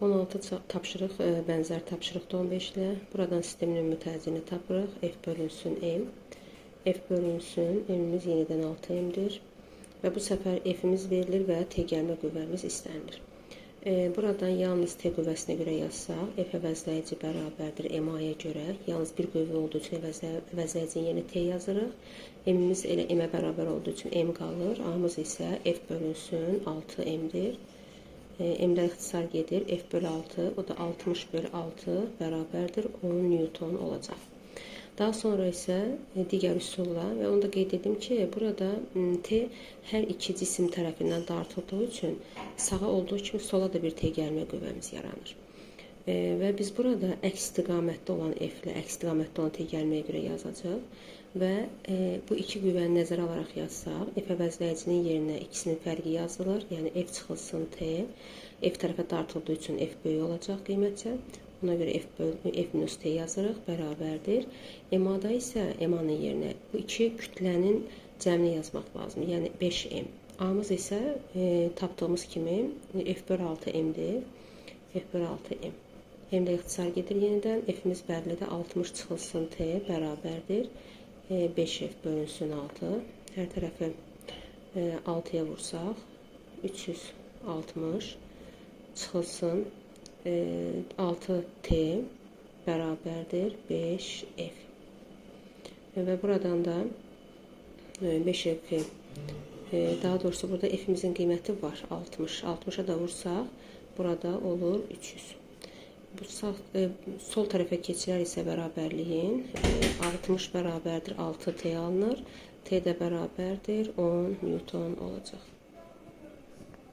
16 tapşırıq bənzər tapşırıqda 15 ilə. Buradan sistemin ümumi təzyiqini tapırıq. F bölünsün M. F bölünsün. M-imiz yenidən 6M-dir. Və bu səfər F-imiz verilir və T gəlmə qüvvəmiz istənilir. Buradan yalnız T qüvvəsinə görə yazsaq, F əvəzləyici bərabərdir MA-ya görə. Yalnız bir qüvvə olduğu üçün əvəzləyicinin yerinə T yazırıq. M-imiz elə M-ə bərabər olduğu üçün M qalır. A-mız isə F bölünsün 6M-dir. M-lər ixtisar gedir. F bölü 6, o da 60 bölü 6 bərabərdir 10 Newton olacaq. Daha sonra isə digər üsulla və onu da qeyd edim ki, burada T hər iki cisim tərəfindən dartıldığı üçün sağa olduğu kimi sola da bir T gəlmə qüvvəmiz yaranır. Və biz burada əks istiqamətdə olan F ilə əks istiqamətdə olan T gəlməyə görə yazacağıq və bu iki qüvvəni nəzərə alaraq yazsaq, F əvəzləyicinin yerinə ikisinin fərqi yazılır. Yəni F çıxılsın T, F tərəfə dartıldığı üçün F böyük olacaq qiymətcə. Buna görə F minus T yazırıq, bərabərdir. MA-da isə MA-nın yerinə bu iki kütlənin cəmini yazmaq lazımdır. Yəni 5M. A-mız isə tapdığımız kimi F bölü 6M-dir. F bölü 6M. M-də ixtisar gedir yenidən. F-imiz bəllidir. 60 çıxılsın T bərabərdir. 5F bölünsün 6. Hər tərəfi 6-ya vursaq 360 çıxılsın 6T bərabərdir 5F. Və buradan da 5F, daha doğrusu burada F-imizin qiyməti var 60. 60-a da vursaq burada olur 300. Bu sağ, sol tərəfə keçirər isə bərabərliyin 60 bərabərdir 6T alınır. T də bərabərdir 10 Newton olacaq.